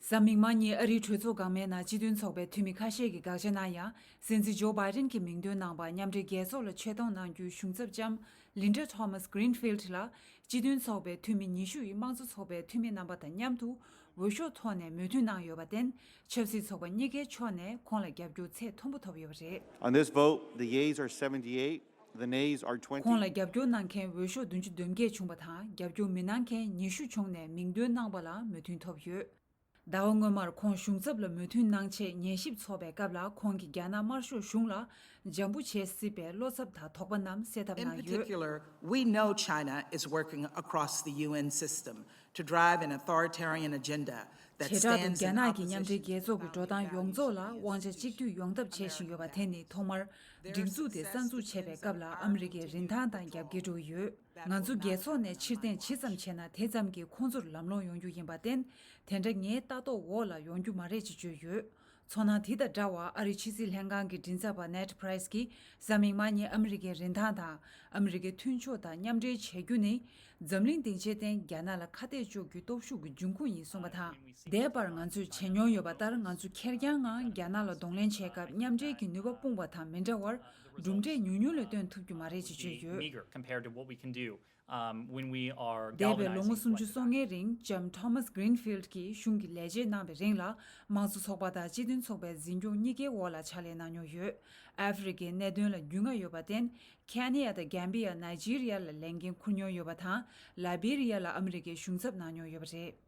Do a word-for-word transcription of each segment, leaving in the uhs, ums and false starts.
གཟའ་མིག་དམར་ཉིན་ཨ་རིའི་གྲོས་ཚོགས་འགག་མའི་ནང་སྤྱི་མཐུན་ཚོགས་པའི་འཐུས་མི་ཁ་ཤས་ཀྱིས་དགག་བྱ་གནང་ཡང་། སྲིད་འཛིན་ཇོ་བྷའི་ཌེན་གྱིས་མིང་འདོན་གནང་བར་མཉམ་འབྲེལ་རྒྱལ་ཚོགས་ལ་ཆེད་གཏོང་གནང་རྒྱུའི་གཞུང་ཚབ་ལྕམ་ལིན་ཌ་ཐོ་མཱས་གྷི་རིན་ཕིལ་ལ་སྤྱི་མཐུན་ཚོགས་པའི་འཐུས་མི་ཉི་ཤུ་ཡིས་དམངས་གཙོ་ཚོགས་པའི་འཐུས་མི་རྣམ་པ་དང་མཉམ་དུ་འོས་ཤོག་ཐོག་ནས་མོས་མཐུན་གནང་ཡོད་པར་བརྟེན། ཆབ་སྲིད་ཚོགས་པ་གཉིས་ཀའི་ཕྱོགས་ནས་ཁོང་ལ་རྒྱབ་སྐྱོར་ཚད་མཐོན་པོ་ཐོབ་ཡོད་པ་རེད། On this vote, the yeas are seventy-eight, the nays are twenty. ཁོང་ལ་རྒྱབ་སྐྱོར་གནང་མཁན་འོས་ཤོག་བདུན་ཅུ་དོན་བརྒྱད་བྱུང་བ་དང་། རྒྱབ་སྐྱོར་མི་གནང་མཁན་ཉི་ཤུ་བྱུང་ནས་མིང་འདོན་གནང་པ་ལ་མོས་མཐུན་ཐོབ་ཡོད། ཟླ་བ་སྔོན་མར་ཁོང་གཞུང་ཚབ་ལ་མོས་མཐུན་གནང་ཆེད་ཉན་ཞིབ་ཚོགས་པའི་སྐབས་ལ། ཁོང་གིས་རྒྱ་ནག་དམར་ཤོག་གཞུང་ལ་འཇམ་པོ་བྱེད་སྲིད་པའི་བློ་འཚབ་དང་དོགས་པ་རྣམས་སེལ་ཐབས་In གནང་ཡོད། particular, we know China is working across the U N system to drive an authoritarian agenda that བྱེ་བྲག་ཏུ་stands རྒྱ་in ནག་གིས་མཉམ་འབྲེལ་opposition རྒྱལ་ཚོགས་ཀྱི་འགྲོ་སྟངས་ཡོངས་རྫོགས་ལ་དབང་ཆ་གཅིག་སྡུད་ཡོང་ཐབས་བྱེད་བཞིན་ཡོད་པ་དེ་ནི་ཐོག་མར་སྒྲིག་འཛུགས་དེ་གསར་འཛུགས་བྱས་པའི་སྐབས་ལ་ཨ་མི་རི་ཀའི་རིན་ཐང་དང་རྒྱབ་འགལ་འགྲོ་གི་ཡོད། ང་ཚོ་རྒྱལ་ཚོགས་ནས་ཕྱིར་འཐེན་ཇི་ཙམ་བྱས་ན་དེ་ཙམ་གྱིས་ཁོང་ཚོར་ལམ་ལྷོང་ཡོང་རྒྱུ་ཡིན་པར་བརྟེན། དེ་འདྲ་ངའི་ལྟ་རྟོག་འོག་ལ་ཡོང་རྒྱུ་མ་རེད་ཅེས་བརྗོད་ཡོད། ཚོར་སྣང་དེ་དང་འདྲ་བར་ཨ་རིའི་ཕྱི་སྲིད་ལྷན་ཁང་གི་མགྲིན་ཚབ་པ་ནེཌ་པྲའི་སི་གིས་གཟའ་མིག་དམར་ཉིན་ཨ་མི་རི་ཀའི་རིན་ཐང་དང་ཨ་མི་རི་ཀའི་མཐུན་ཕྱོགས་དང་མཉམ་འབྲེལ་བྱེད་རྒྱུ་ནི་འཛམ་གླིང་སྡིངས་ཆའི་སྟེང་རྒྱ་ནག་ལ་ཁ་གཏད་གཅོག་རྒྱུའི་སྟོབས་ཤུགས་ཀྱི་འབྱུང་ཁུངས་ཡིན་གསུངས་པ་དང་། འདས་པར་ང་ཚོས་བྱེད་མྱོང་ཡོད་པ་ལྟར། ང་ཚོ་ཁེར་རྐྱང་ངང་རྒྱ་ནག་ལ་གདོང་ལེན་བྱེད་སྐབས་མཉམ་འབྲེལ་གྱི་ནུས་པ་སྤུངས་པ་དང་མི་འདྲ་བར་གྲུབ་འབྲས་ཉུང་ཉུང་ལས་སྟོན་ཐུབ་རྒྱུ་མ་རེད་ཅེས་བརྗོད་ཡོད། Meager compared to what we can do, um, when we are འདས་པའི་ལོ་ངོ་galvanizing སུམ་ཅུ་སོ་ལྔའི་རིང་ལྕམ་ཐོ་མཱས་གྷི་རིན་ཕིལ་གྱིས་གཞུང་གི་ལས་བྱེད་གནང་བའི་རིང་ལ། དམངས་གཙོ་ཚོགས་པ་དང་སྤྱི་མཐུན་ཚོགས་པའི་འཛིན་སྐྱོང་གཉིས་ཀའི་འོག་ལ་ཕྱག་ལས་གནང་མྱོང་ཡོད། ཨ་ཧྥེ་རི་ཁའི་གནད་དོན་ལ་རྒྱུས་མངའ་ཡོད་པར་བརྟེན། ཁེ་ནི་ཡ་དང་གྷམ་བི་ཡ། ནཱི་ཇི་རི་ཡ་ལ་ལས་འགན་འཁུར་མྱོང་ཡོད་པ་དང་། ལའི་བེ་རི་ཡ་ལ་ཨ་མི་རི་ཀའི་གཞུང་ཚབ་གནང་མྱོང་ཡོད་པ་རེད།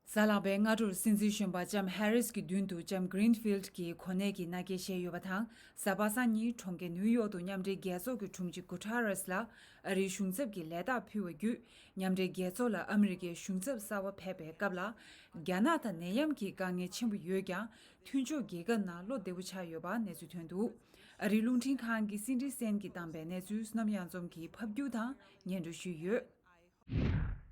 གཟའ་ལྷག་པའི་སྔ་དྲོར་སྲིད་འཛིན་གཞོན་པ་ལྕམ་ཧེ་རིས་ཀྱི་མདུན་དུ་ལྕམ་གྷི་རིན་ཕིལ་གྱིས་གོ་གནས་ཀྱི་མནའ་སྐྱེལ་བཞེས་ཡོད་པ་དང་། གཟའ་པ་སངས་ཉིན་གྲོང་ཁྱེར་ནིའུ་ཡོག་ཏུ་མཉམ་འབྲེལ་རྒྱལ་ཚོགས་ཀྱི་དྲུང་ཆེ་གུ་ཐ་རེས་ལ་ཨ་རིའི་གཞུང་ཚབ་ཀྱི་ལས་རྟགས་ཕུལ་བ་བརྒྱུད། མཉམ་འབྲེལ་རྒྱལ་ཚོགས་ལ་ཨ་མི་རི་ཀའི་གཞུང་ཚབ་གསར་པ་ཕེབས་པའི་སྐབས་ལ། རྒྱ་ནག་དང་ནད་ཡམས་ཀྱི་དཀའ་ངལ་ཆེན་པོ་ཡོད་ཀྱང་། མཐུན་ཕྱོགས་རྒྱལ་ཁབ་ནང་བློ་བདེ་པོ་ཆགས་ཡོད་པ་གནས་ཚུལ་ཐོན་འདུག་ཨ་རིའི་རླུང་འཕྲིན་ཁང་གི་སིན་ཌི་སེན་གྱིས་བཏང་པའི་གནས་ཚུལ་བསོད་ནམས་གཡང་འཛོམས་ཀྱིས་ཕབ་སྒྱུར་དང་སྙན་སྒྲོན་ཞུས་ཡོད།